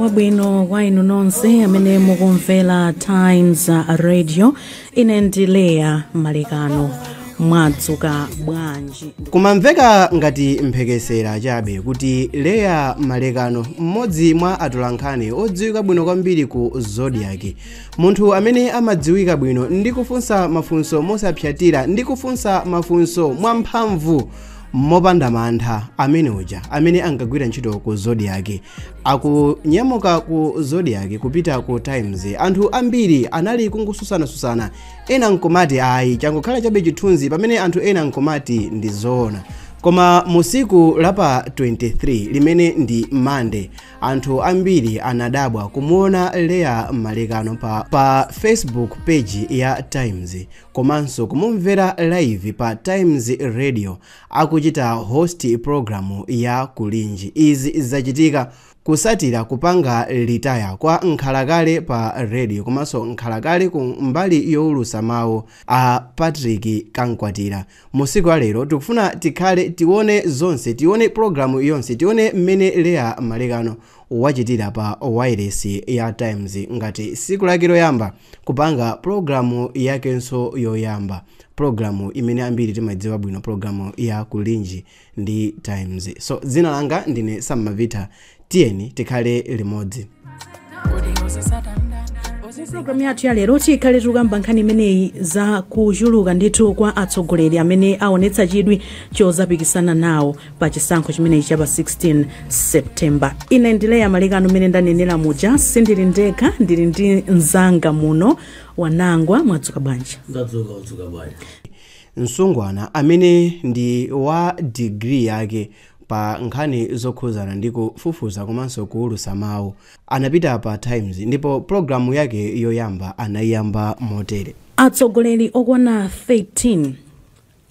Wabwino kwa inu nonse amene mukumvera Times Radio. Ine ndi Leya Malekano. Mwadzuka bwanji? Kumamveka ngati mphekesera chabe kuti Leya Malekano, mmodzi mwa atolankhani odziwika bwino kwambiri ku Zodiak, munthu amene amadziwika bwino ndi kufunsa mafunso mosapyatira ndi kufunsa mafunso mwamphamvu mopanda mantha, amene uja amene ankagwira ntchito ku Zodiak, akunyamuka ku Zodiak kupita ku Times. Anthu ambiri anali kungosusanasусana, ena nkomati ayi, changokhala chabe chithunzi, pamene anthu ena nkomati ndi zoona. Koma musiku la pa 23, limene ndi Monday, anthu ambiri anadabwa kumuona Leya Malekano pa Facebook page ya Times, komanso kumumvera live pa Times Radio akuchita host program ya Kulinji. Izi zachitika kusatira kupanga retire kwa nkhalakale pa radio komanso nkhalakale ku mbali yowulusa mawu a Patrick Kankwatira. Musiku alero tikufuna tikhale tione zonse, tione programu yonse, tione mmene Leya Malekano wachitira pa wireless ya Times ngati siku lake loyamba kupanga programu yakenso yoyamba, programu imene ambiri timadziwa bwino, programu ya Kulinji ndi Times. So dzina langa ndine Sammavita, tiyeni tikhale limodzi. Programu yathu ya lero tikhale tikukamba nkhani imeneyi za kuchuluka ndithu kwa atsogoleri amene aonetsa chidwi chozapikisana nawo pa chisankho chimenechi cha pa 16 September. Ine ndi Leya Malekano. Mmene ndanenera muja, sindili ndekha, ndili ndi mzanga muno, Wanangwa. Mwadzuka bwanji? Ndadzuka, udzuka bwanji? Msungwana amene ndi wa digiri yake pa nkhani zokhuzana ndi kufufuza komanso kuwulusa mawu anapita pa Times, ndipo programu yake yoyamba anayiyamba motere. Atsogoleri okwana 13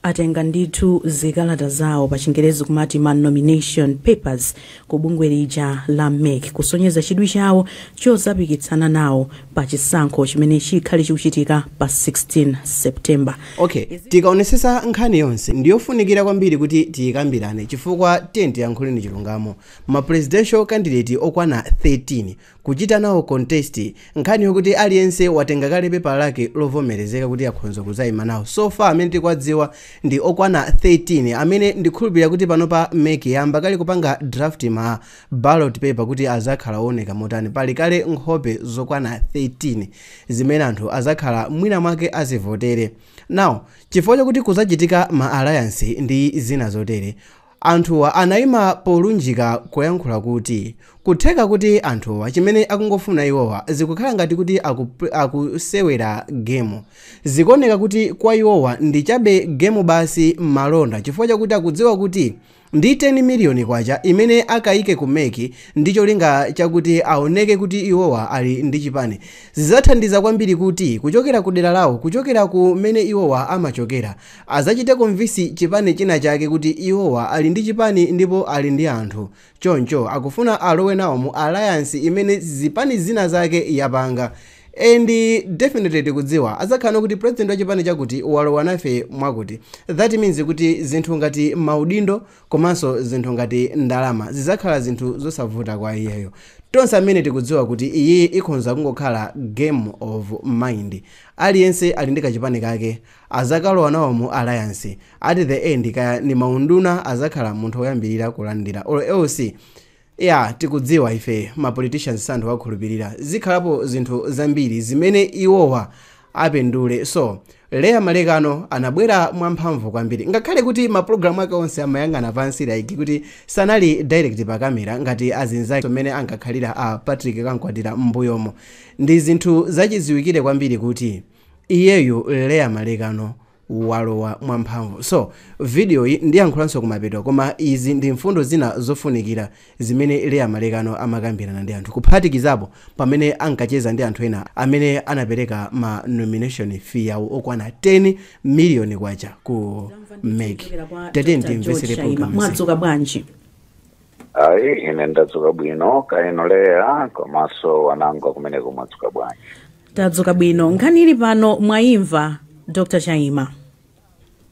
atenga ndithu zikalata zawo, pa Chingerezi kumati ma nomination papers, ku bungwe lija la MEC, kusonyeza chidwi chawo chozapikitsana nawo pa chisankho chimene chikhale chikuchitika pa 16 September. Okay, tikaonesesa nkhani yonse ndiyofunikira kwambiri kuti tiyikambirane, chifukwa tiye tiyankhuleni chilungamo, ma presidential candidate okwana 13 kuchita nawo contest nkhani yokuti aliyense watenga kale pepa lake lovomerezeka kuti akhonza kuzayima nawo. So far amene tikwadziwa ndi okwana 13, amene ndikhulupirira kuti panopa MEC yamba kale kupanga draft ma ballot paper kuti azakhala ooneka motani. Pali kale nkhope zokwana 13 zimene anthu azakhala mwina mwake azivotere. Now, chifukwa chakuti kuzachitika ma alliance ndi zina zotere, anthuwa anayima polunjika kuyankhula kuti kutheka kuti anthuwa chimene akungofuna iwowa zikukhala ngati kuti akusewera game. Zikuoneka kuti kwa iwowa ndi chabe game basi, malonda, chifukwa chakuti akudziwa kuti ndi 10 miliyoni kwacha imene akayike ku MEC ndi cholinga chakuti aoneke kuti iwowa ali ndi chipani, zidzathandiza kwambiri kuti kuchokera ku dera lawo, kuchokera kumene iwowa amachokera, azachite convince chipani china chake kuti iwowa ali ndi chipani ndipo ali ndi anthu. Choncho akufuna alowe nawo mu alliance imene zipani zina zake yapanga, and definitely tikudziwa azakhala kuti president wa chipani chakuti walowa nafe mwakuti. That means kuti zinthu ngati maudindo komanso zinthu ngati ndalama zidzakhala zinthu zosavuta kwa iyeyo. Tonse amene tikudziwa kuti iyi ikhonza kungokhala game of mind. Aliyense ali ndi kachipani kake, azakalowa nawo mu alliance. At the end, kaya ni maunduna, azakhala munthu woyambirira kulandira, or else ya tikudziwa ife ma politicians santhu akhulupirira, zikhalapo zinthu zambiri zimene iwowa apindule. So Leya Malekano anabwera mwamphamvu kwambiri, ngakhale kuti mapulogalamu ake onse amayang'ana pansi, like kuti sanali direct pa kamera ngati azinzake amene ankakhalira a Patrick Kankwatira m'mbuyomo. Ndi zinthu zachidziwikire kwambiri kuti iyeyu Leya Malekano walowa mwamphamvu. So video iyi ndiyankhulanso kumapeto, koma izi ndi mfundo zina zofunikira zimene Leya Malekano amakambirana ndi anthu, kuphatikizapo pamene ankacheza ndi anthu ena amene anapereka ma nomination fee yawo okwana 10 miliyoni kwacha ku MEC. Tatiyeni timvesere program. Mwadzuka bwanji? Ayi, ine ndadzuka bwino, kaino Leya komanso Wanangwa kumeneko, mwadzuka bwanji? Tadzuka bwino. Nkhani ili pano mwayimva, Dr Chaima?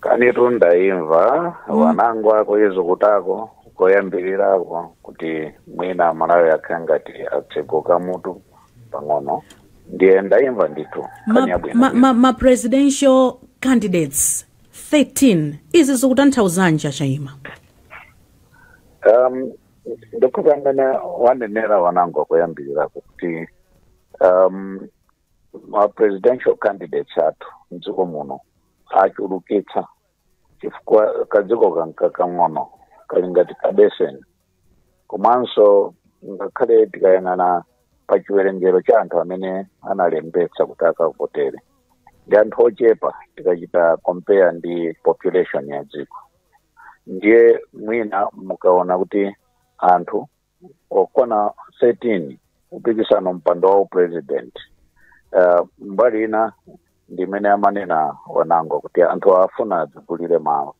Kanitu ndayimva, Wanangwa, kuizo kutako. Koyambirirako kuti mwina Malawi akhale ngati atseguka mutu pang'ono. Ndiye ndayimva ndithu nkhani yabwino. Ma presidential candidates 13, izi zikutanthauzanji, Achaima? Ndikhupa mmene wanenera wanango koyambirirako kuti ma presidential candidates athu mdziko muno achulukitsa, chifukwa kadziko kanka kang'ono kali ngati kabeseni. Komanso ngakhale tikayang'ana pa chiwerengero cha anthu amene analembetsa kuti akavotere, ndi anthu ochepa tikachita compare ndi population ya dziko. Ndiye mwina mukaona kuti anthu okwana 13 kupikisana mpando wa president, mbali ina ndimene amanena wanango kuti anthu afuna adzigulire malo.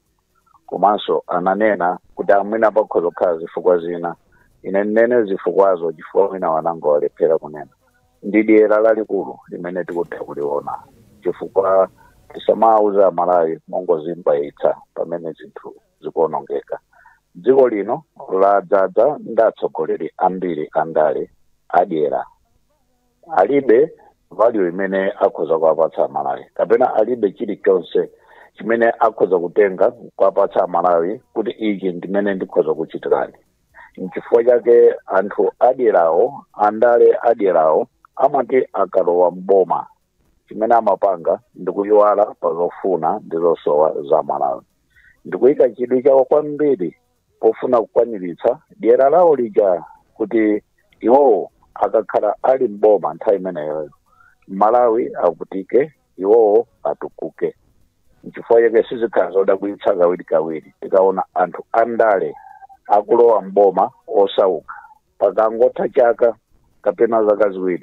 Komanso ananena kuti amwina pakhoza kukhala zifukwa zina. Ine ndinene zifukwazo chifukwa mwina wanango walephera kunena. Ndi dyera lalikulu limene tikutha kuliona, chifukwa tisamauza Amalawi mongozimbayitsa pamene zinthu zikuonongeka. Dziko lino ladzaza ndi atsogoleri ambiri andale adyera, alibe value imene akhoza kuwapatsa Amalawi, kapena alibe chilichonse chimene akhoza kutenga kuwapatsa Amalawi kuti ichi ndimene ndikhoza kuchitirani. Nchifukwa chake anthu adyerawo, andale adyerawo, amati akalowa mboma, chimene amapanga ndikuyiwala pa zofuna ndi zosowa za Malawi, ndikuyika chidwi chawo kwambiri pofuna kukwaniritsa dyera lawo lija, kuti iwowo akakhala ali mboma nthawi imeneyoyo, Malawi avutike, iwowo atukuke. Nchifukwa chake sizikhala zodabwitsa kawiri kawiri tikaona anthu andale akulowa mboma osauka, pakangotha chaka kapena zaka 2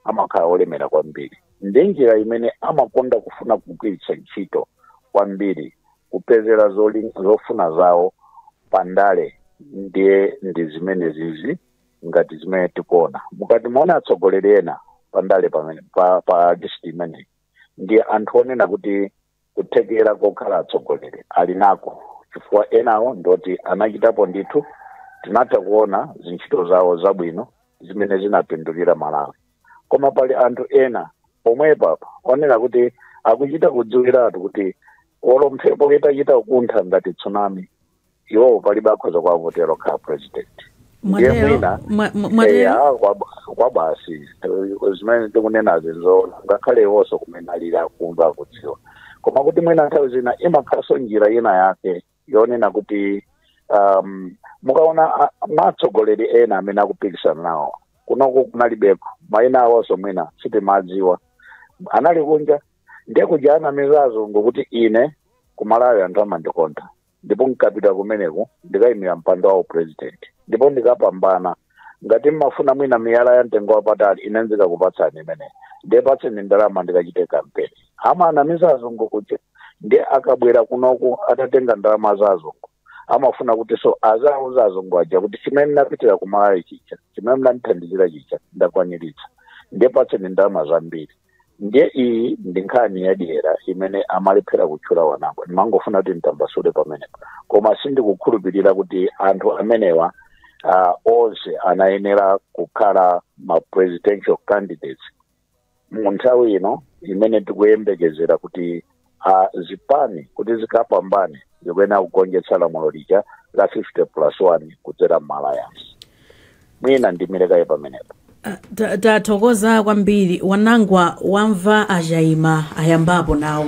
amakhala olemera kwambiri. Ndi njira imene amakonda kufuna kugwiritsa ntchito kwambiri kupezera zofuna zawo pandale. Ndiye ndi zimene zizi ngati zimene tikuona. Mukati muone atsogoleri ena pandale pamene pa list imeneyi, ndiye anthu onena kuti kuthekera kokhala atsogoleri ali nako, chifukwa enawo ndoti anachitapo ndithu, tinatha kuona zintchito zawo zabwino zimene zinapindulira Malawi. Koma pali anthu ena pomwepa apa onena kuti akuchita kudziwiratu kuti olo mphepo itachita kukuntha ngati tsunami, iwowo palibe akhoza kuwavotera okhala president. Ndiye mwina Mwatero? Eya, kwa basi zimene tikunenazi nzoona, ngakhale iwonso kumene alili akumva, akudziwa. Koma kuti mwina nthawi zina imakhalanso njira ina yake yonena kuti mukaona matsogoleri ena amene akupikisana nawo kunoko kunalibeko, mayina awonso mwina sitimadziwa, anali kunja. Ndiye kuja anamizazo ngokuti ine kumalawi anthu amandikonda, ndipo nkapita kumeneku ndikayimira mpando wawo president ndipo ndikapambana. Ngati mmafuna mwina miyala ya mtengo wapatali, ine ndikakupatsani imeneyi, ndiye patseni ndalama ndikachite kampeni. Amanamiza azungu kuja. Ndiye akabwera kunoku atatenga ndalama za azungu, amafuna kuti so azauza azungu aja kuti chimene ndapitira kumalawi chicha, chimene mnandithandizira chicha, ndakwaniritsa, ndiye patseni ndalama zambiri. Ndiye iyi ndi nkhani yadyera imene amalephera kutchula wanango. Ndimangofuna kuti nditambasule pamenepo, koma sindikukhulupirira kuti anthu amenewa onse anayenera kukhala ma presidential candidates mu nthawi ino imene tikuyembekezera kuti zipani kuti zikapambane zikuyenera kugonjetsa lamulo lija la 50 plus 1 kudzera m'ma alliance. Mwina ndimirekaye pamenepo. Tathokoza kwambiri, Wanangwa. Wamva Achaima ayambapo nawo,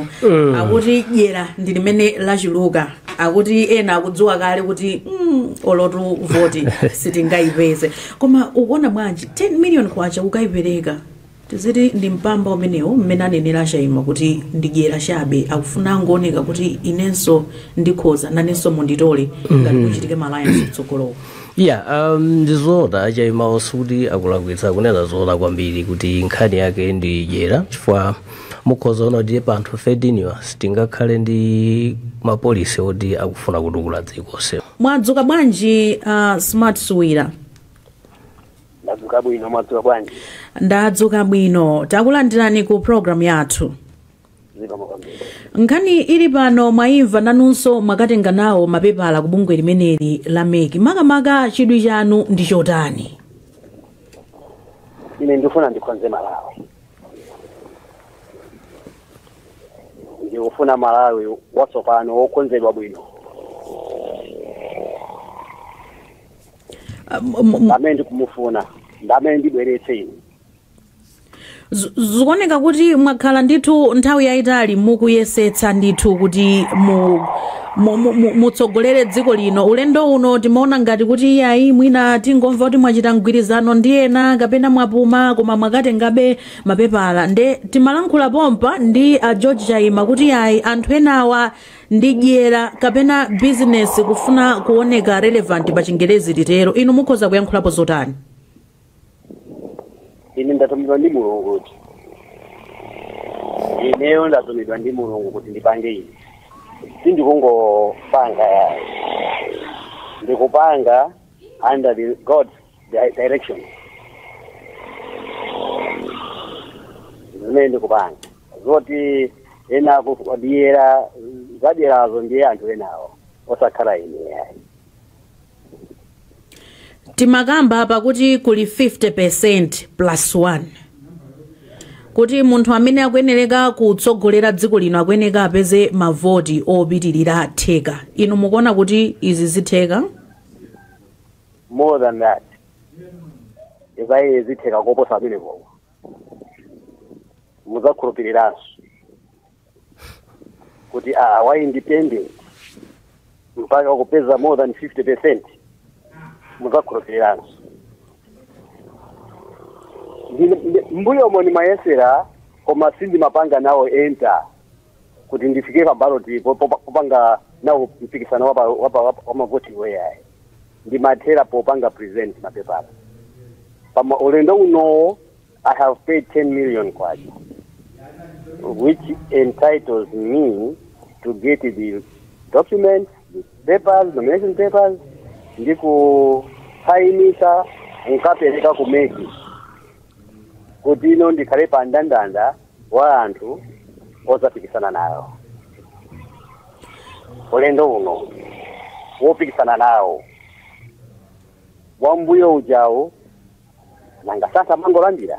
akuti dyera ndi limene lachuluka, akuti ena akudziwa kale kuti olotu voti sitingayipeze. Koma ukuona bwanji, 10 million kwacha kukayipereka, tiziti ndi mpamba umenewo mmene anenera Achaima kuti ndi dyera chabe, akufuna angooneka kuti inenso ndikhoza, nanenso munditole ngati kuchitike ma alliance kutsogoloko? Yeah, ndizoona Achaima kuti akulakwitsa kunena zoona kwambiri kuti nkhani yake ndi dyera, chifukwa mukhoza kuona kuti pa anthu 13 wa sitingakhale ndi ma policy oti akufuna kutukula dziko se. Mwadzuka bwanji, Smart Suwira? Ndadzuka bwino, mwadzuka bwanji? Ndadzuka bwino, takulandirani ku program yathu. Zikomo kwambiri. Nkhani ili pano mwayimva, nanunso mwakatenga nawo mapepala ku bungwe limeneli la MEC. Makamaka chidwi chanu ndi chotani? Ine ndifuna ndikonze Malawi, ndikufuna Malawi watsopano wokonzedwa bwino. Amene ndikumufuna ndamene ndibweretse ine. Zikuoneka kuti mwakhala ndithu nthawi yayitali mukuyesetsa ndithu kuti mutsogolere dziko lino. Ulendo uno timaona ngati kuti iyayi, mwina tingomva kuti mwachita mgwirizano ndi ena kapena mwapuma, koma mwakatengabe mapepala. Nde timalankhula pompa ndi a George Chaima kuti iyayi, anthu enawa ndi dyera kapena business, kufuna kuoneka relevant pa Chingerezi titero. Inu mukhoza kuyankhulapo zotani? Ine ndatumidwa ndi Mulungu kuti, ineyo ndatumidwa ndi Mulungu kuti ndipange. Ine sindikungopanga yayi, ndikupanga under the God's direction. Zimene ndikupanga, zoti ena kudyera zadyerazo, ndiye anthu enawo, osakhala ine yayi. Timakamba pakuti kuli 50% plus 1, kuti munthu amene akuyenereka kutsogolera dziko lino akuyeneka apeze mavoti opitirira theka. Inu mukuona kuti izi zitheka? More than that, izaye zitheka koposa pamenepo. Muzakhulupiriranso kuti a wa independent mpaka kupeza more than 50%. Muzakhulupiriranso. Mbuyomo ndimayesera, koma sindimapanga nawo enter kuti ndifike pa ballot popanga nawo mpikisano wa mavoti weyayi. Ndimathera popanga present mapepala. Pama ulendo uno I have paid 10 million kwacha, which entitles me to get the documents, the papers, nomination papers, ndi kusayinisa nkapereka ku MEC kuti ino ndikhale pa ndandanda wa anthu ozapikisana nawo ulendo uno, wopikisana nawo. Wambuyo ujawo nanga sasa mangolandira.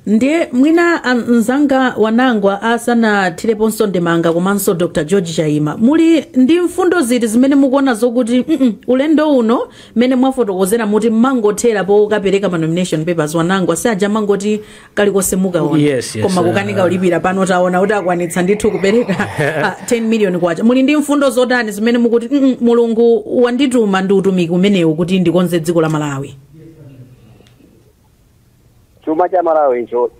Ndiye mwina mzanga Wanangwa asanathireponso ndemanga, komanso Dr George Chaima, muli ndi mfundo ziti zimene mukuona zokuti ulendo uno, mmene mwafotokozera muti mmangothera pokapereka ma nomination papers? Wanangwa, si aja mangoti kalikonse mukaona, Yes, koma kukanika ulipira. Pano taona kuti akwanitsa ndithu kupereka 10 million kwacha. Muli ndi mfundo zotani zimene mukuti Mulungu wandituma ndi utumiki umenewu kuti ndikonze dziko la Malawi? Chuma cha Malawi ncho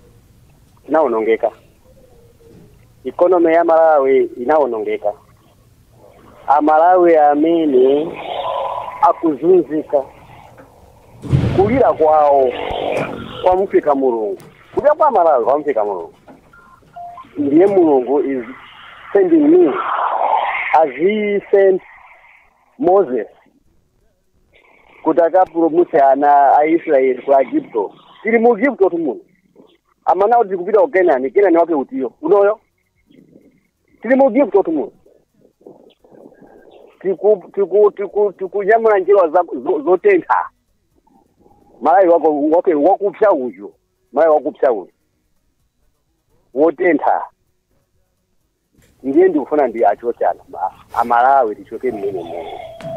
chinawonongeka, economy ya Malawi inawonongeka, Amalawi amene akuzunzika, kulira kwawo kwamufika Mulungu. Kulira kwa Malawi kwamufika Mulungu. Ndiye Mulungu is sending me as he sent Moses kuti akapulumutse ana a Israeli ku Agipto. Tili mu Igupto tumuno, amana kuti kupita ku Kenani. Kenani wake utiyo unoyo? Tili mu Igupto tumuno, tikunyamula njerwa zotentha. Malawi wako wake wakupsa uyu, Malawi wakupsa uyu wotentha. Ndiye ndikufuna ndi achoke anthu Amalawi, tichoke mmene muno,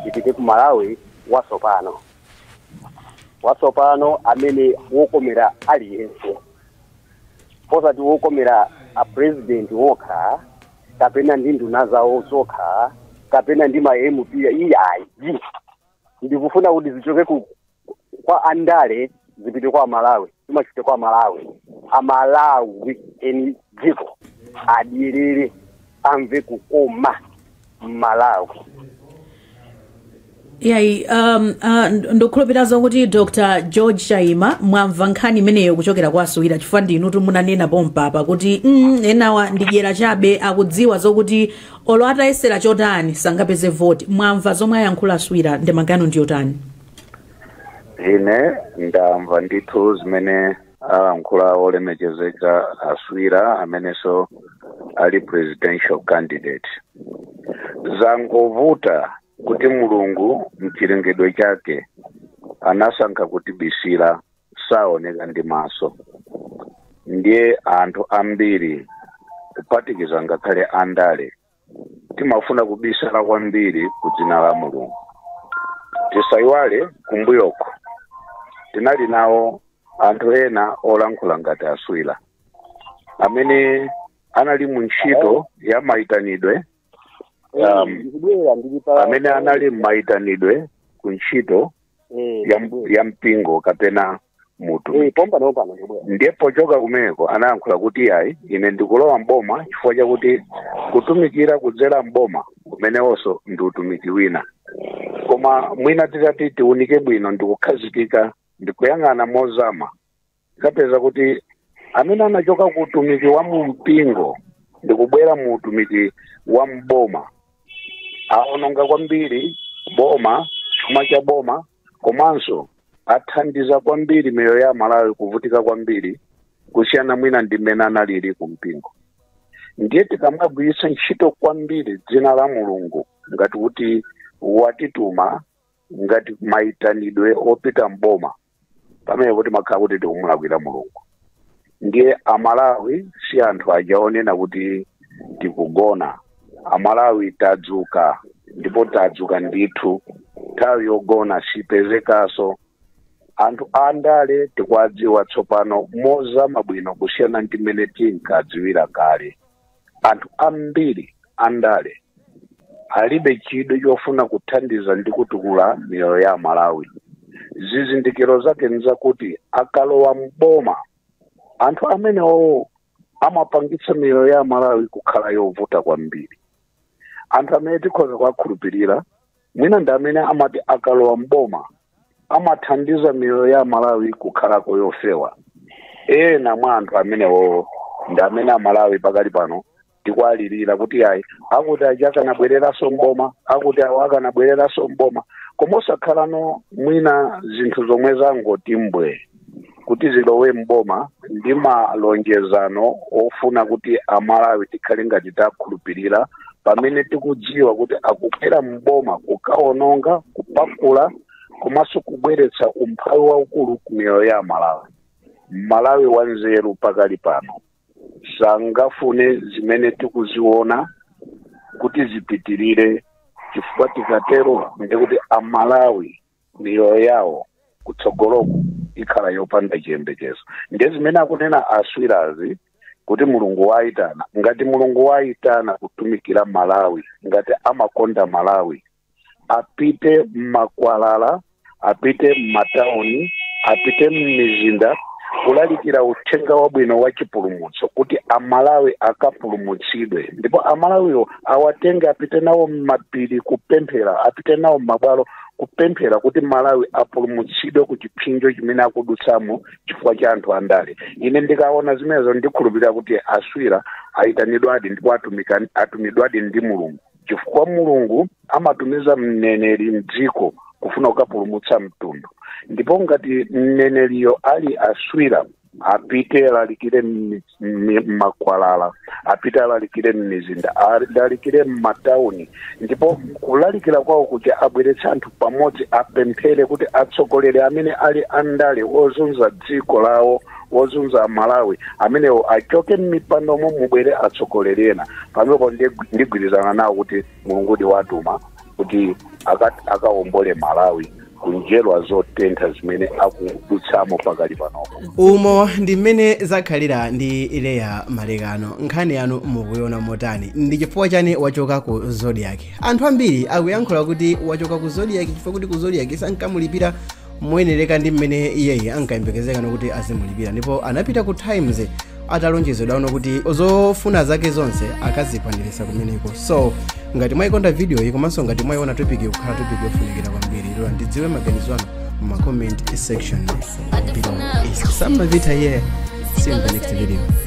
tipite ku Malawi watsopano, watsopano amene wokomera aliyense, osati wokomera a president wokha kapena ndi nduna zawo zokha kapena ndi ma MP, iyayi. Ndikufuna kuti zichoke kwa andale, zipite kwa Malawi, zimachite kwa Malawi, Amalawi eni dziko adyerere, amve kukoma Malawi. Yayi, ndikukhulupirira zokuti Dr George Chaima mwamva nkhani imeneyo kuchokera kwa Aswira, chifukwa ndinu munanena pompapa kuti enawa ndidyera chabe, akudziwa zokuti olo atayesera chotani sangapeze voti. Mwamva zomwe ayankhula Aswira, ndemangano ndiyotani? Ine ndamva ndithu zimene Alankhula olemekezeka Aswira amenenso ali presidential candidate. Zangovuta kuti Mulungu mchilengedwe chake anasankha kuti bisira saoneka ndi maso, ndiye anthu ambiri kuphatikiza ngakhale andale timafuna kubisala kwambiri ku dzina la Mulungu. Tisayiwale kumbuyoko tinali nawo anthu ena olankhula ngati Aswira amene anali mu ntchito ya mayitanidwe, amene anali mmayitanidwe ku ntchito ya mpingo kapena mutu. Ndiye pochoka kumeneko anayankhula kuti ayi, ine ndikulowa mboma chifukwa chakuti kutumikira kudzera mboma kumenewonso ndi utumiki wina. Koma mwina titati tiunike bwino ndikukhazikika ndikuyang'ana mozama, tikapeza kuti amene anachoka ku utumiki wa mu mpingo ndikubwera mu utumiki wa mboma aononga kwambiri boma, chuma cha boma, komanso athandiza kwambiri miyoyo ya Malawi kuvutika kwambiri kusiyana mwina ndi mmene analili ku mpingo. Ndiye tikamagwiritsa ntchito kwambiri dzina la Mulungu ngati kuti watituma ngati mayitanidwe opita mboma, pamene kuti makhala kuti tikumulakwira Mulungu. Ndiye Amalawi si anthu ajaonena kuti tikugona. Amalawi tadzuka, ndipo tadzuka ndithu. Nthawi yogona sipezekaso. Anthu andale tikuwadziwa tsopano mozama bwino kusiyana ndi mmene tinkadziwira kale. Anthu ambiri andale alibe chidwi chofuna kuthandiza ndi kutukula miyoyo ya Malawi. Zizindikiro zake nzakuti akalowa mboma anthu amenewo amapangitsa miyoyo ya Malawi kukhala yovuta kwambiri. Anthu amene tikhoza kuwakhulupirira mwina ndi amene amati akalowa mboma amathandiza miyoyo ya Malawi kukhalako yofewa. Ena mwa anthu amenewo ndi amene Amalawi pakali pano tikuwalirira kuti ayi, akuti aja akanabwereranso mboma, akuti awo akanabwereranso mboma, koma osakhalano mwina zinthu zomwe zangoti mbwe kuti zilowe mboma ndi malonjezano ofuna kuti Amalawi tikhale ngati takhulupirira, pamene tikudziwa kuti akukwera mboma kukaononga, kupakula komanso kubweretsa umphawi waukulu ku miyoyo ya Malawi. Malawi wanzeru pakali pano sangafune zimene tikuziona kuti zipitirire, chifukwa tikatero ndikuti Amalawi miyoyo yawo kutsogoloku ikhala yopanda chiyembekezo. Ndiye zimene akunena Aswirazi kuti Mulungu wayitana, ngati Mulungu wayitana kutumikira Malawi, ngati amakonda Malawi, apite mmakwalala, apite mmatauni, apite mmizinda kulalikira uthenga wabwino wa chipulumutso kuti Amalawi akapulumutsidwe. Ndipo Amalawiwo awatenge apite nawo mmapiri kupemphera, apite nawo mmabwalo kupemphera kuti Malawi apulumutsidwe ku chipsinjo chimene akudutsamo chifukwa cha anthu andale. Ine ndikaona zimenezo ndikhulupirira kuti Aswira ayitanidwadi ndipo atumidwadi ndi Mulungu, chifukwa Mulungu amatumiza mneneri mdziko kufuna kukapulumutsa mtundu. Ndipo ngati mneneriyo ali Aswira, apite alalikire mmakwalala, apite alalikire mmizinda, alalikire mmatauni, ndipo kulalikira kwawo kuti abweretse anthu pamodzi, apemphere kuti atsogoleri amene ali andale ozunza dziko lawo, ozunza Malawi amenewo achoke mmipandomo, mubwere atsogoleri ena. Pamenepo ndigwirizana nawo kuti Mulungu watuma kuti akawombole Malawi kunjerwa zotentha zimene akudutsamo pakali panopo. Umo ndi mmene zakhalira ndi Leya Malekano. Nkhani yanu mukuiona motani? Ndi chifukwa chani wachoka ku Zodiac? Anthu ambiri akuyankhula kuti wachoka ku Zodiac chifukwa kuti ku Zodiac sankamulipira moyenereka ndi mmene iyeyi ankayembekezekano kuti azimulipira, ndipo anapita ku Times atalonjezedwa kuti zofuna zake zonse akazikwaniritsa kumeneko. So ngati mwayikonda video iyi komanso ngati mwayiona topic kukhala topic yofunikira kwambiri, lero ndidziwe maganizo anu mu comment section below. Is Sam Mavita here. See you in the next video.